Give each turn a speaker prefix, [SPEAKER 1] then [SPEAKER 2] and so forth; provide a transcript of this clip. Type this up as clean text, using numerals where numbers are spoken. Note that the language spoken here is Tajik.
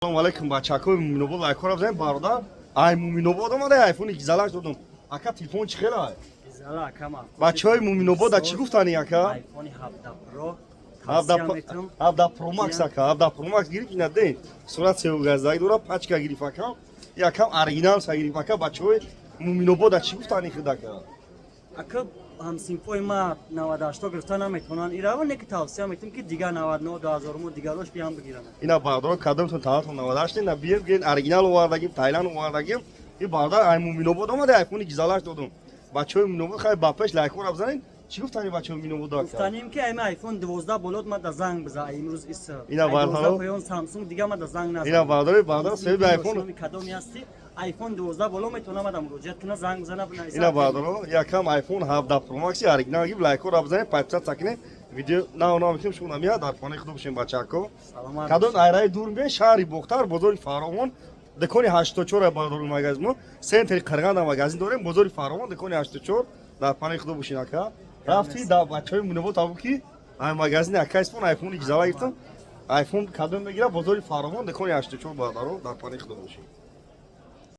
[SPEAKER 1] Салому алейкум, бачакои Муминобод, лайкора бизанед, бародар. Ай Муминобод омада, айфони гизалаш додум. Ака, телефон чӣ хела?
[SPEAKER 2] Зала, ака.
[SPEAKER 1] Бачаҳои Муминобода чӣ гуфтани, ака?
[SPEAKER 2] Айфони 17 Pro тавсия метам.
[SPEAKER 1] 17 Pro Max, ака, 17 Pro Max гирифт, ина ден. Сурат севгаздагӣ дора, пачка гирифт, ака. Якам оригинал са гирифт, ака. Бачаҳои Муминобода чӣ гуфтани худ, ака?
[SPEAKER 2] Ака, ҳамсинфои ма 98 гирифта наметавонанд. Ирава не ки тавсия метам, ки дигар 99, 2000 мо дигарош биям бигиранд.
[SPEAKER 1] Ина бародаро, кадомтон таатон 98, ина бием гирен, оригинал овардагим, Таиланд овардагим. И бародар ай Муминобод омада, айфони гизалаш додум. Бачаҳои Муминобод, хай, ба пеш лайкора бизанед. Чӣ гуфтани бачаҳои Муминобод, ака?
[SPEAKER 2] Гуфтанем, ки айма айфон 12 болот ма да занг биза, ай имрӯз иса.
[SPEAKER 1] Ина бародаро.
[SPEAKER 2] Поён Samsung дига ма да занг назан.
[SPEAKER 1] Ина бародаро, соҳиби айфон.
[SPEAKER 2] Кадоми ҳасти, айфон 12 боло метавонам ада муроҷиат кунад, занг бизана, бинависа.
[SPEAKER 1] Ина бародаро, якам айфон 17 Pro Max оригинал гиб, лайкора бизанед, подписаться кунед. Видео нав нав мекунем, шумо намеяд, дар хонаи худо бошем, бачако.
[SPEAKER 2] Саломат.
[SPEAKER 1] Кадом айраи дур мебиен, шаҳри Бохтар, бозори Фаровон, дукони 84, бародари магазин мо, центри Қирғанда магазин дорем, бозори Фаровон, дукони 84, дар панаи худо бошин, ака. Рафти да бачаҳои Мунобод табу, ки ай магазини ака Исфон айфони гизала гирифтам. Айфон кадом мегира, бозори Фаровон, дукони 84, бародаро, дар панаи худо бошин.